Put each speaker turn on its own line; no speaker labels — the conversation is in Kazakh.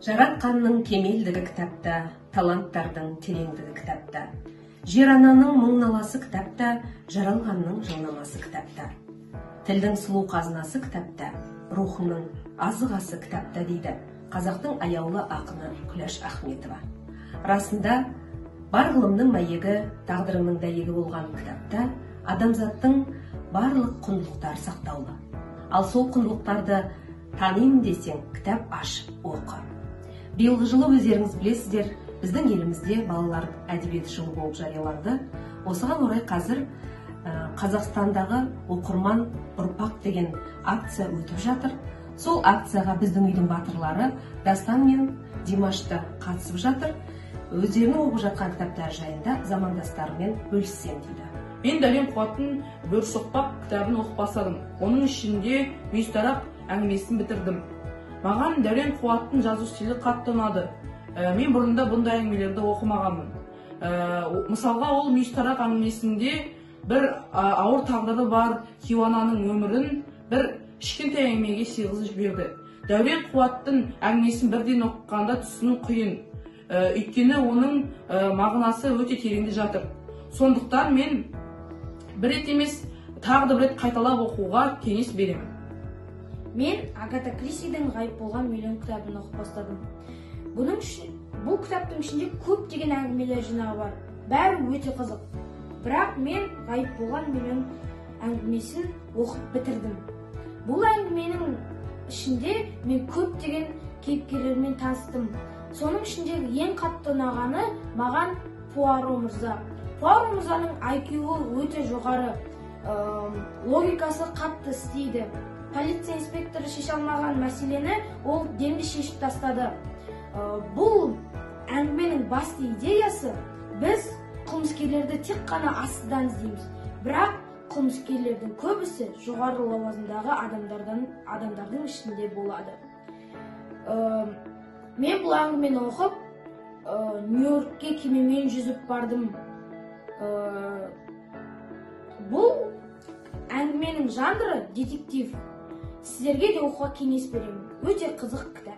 Жаратқанның кемелдігі кітапта, таланттардың тереңдігі кітапта. Жер ананың мұң наласы кітапта, жаралғанның жылнамасы кітапта. Тілдің сұлу қазынасы кітапта, рухының азығасы кітапта дейді қазақтың аяулы ақыны Күләш Ахметова. Расында, бар ғылымның мәйегі, тағдырыңның дәйегі болған кітапта адамзаттың барлық құндылықтары сақтаулы. Ал сол құндылықтарды танимын десең, кітап ашып оқы. Биылғы жылы өздеріңіз білесіздер, біздің елімізде балалар әдебиеті жылы болып жарияланды. Осыған орай қазір Қазақстандағы оқырман ұрпақ деген акция өтіп жатыр. Сол акцияға біздің үйдің батырлары Дастан мен Димаш та қатысып жатыр. Өздерінің оқып жатқан кітаптары жайында замандастарымен бөліссем дейді.
Мен Дәурен Қуаттың Бөрі соқпақ кітабын оқып бастадым. Оның ішінде Мүйізтарақ әңгімесін бітірдім. Маған Дәурен Қуаттың жазу стилі қатты ұнады. Мен бұрында бұндай әңгімелерді оқымағанмын. Мысалға, ол Мүйізтарақ әңгімесінде бір ауыр тағдыры бар кейуананың өмірін бір кішкентай әңгімеге сыйғызып жіберді. Дәурен Қуаттың әңгімесін бірден оқығанда түсіну қиын. Өйткені оның мағынасы өте тереңде жатыр. Сондықтан мен бір рет емес, тағы да бір рет қайталап оқуға кеңес беремін.
Мен Агата Кристидің «Ғайып болған миллион» кітабын оқып бастадым. Бұның бұл кітаптың ішінде көптеген әңгімелер жинағы бар. Бәрі өте қызық. Бірақ мен «Ғайып болған миллион» әңгімесін оқып бітірдім. Бұл әңгіменің ішінде мен көптеген кейіпкерлермен таныстым. Соның ішіндегі ең қатты ұнағаны маған Пуаро мырза. Пуаро мырзаның IQ-ы өте жоғары, логикасы қатты істейді. Полиция инспекторы шеше алмаған мәселені ол демде шешіп тастады. Бұл әңгіменің басты идеясы: біз қылмыскерлерді тек қана астыдан іздейміз, бірақ қылмыскерлердің көбісі жоғары лауазымдағы адамдардың ішінде болады. Мен бұл әңгімені оқып, Нью Йоркке кемемен жүзіп бардым. Бұл әңгіменің жанры детектив. Сіздерге де оқуға кеңес беремін, өте қызық кітап.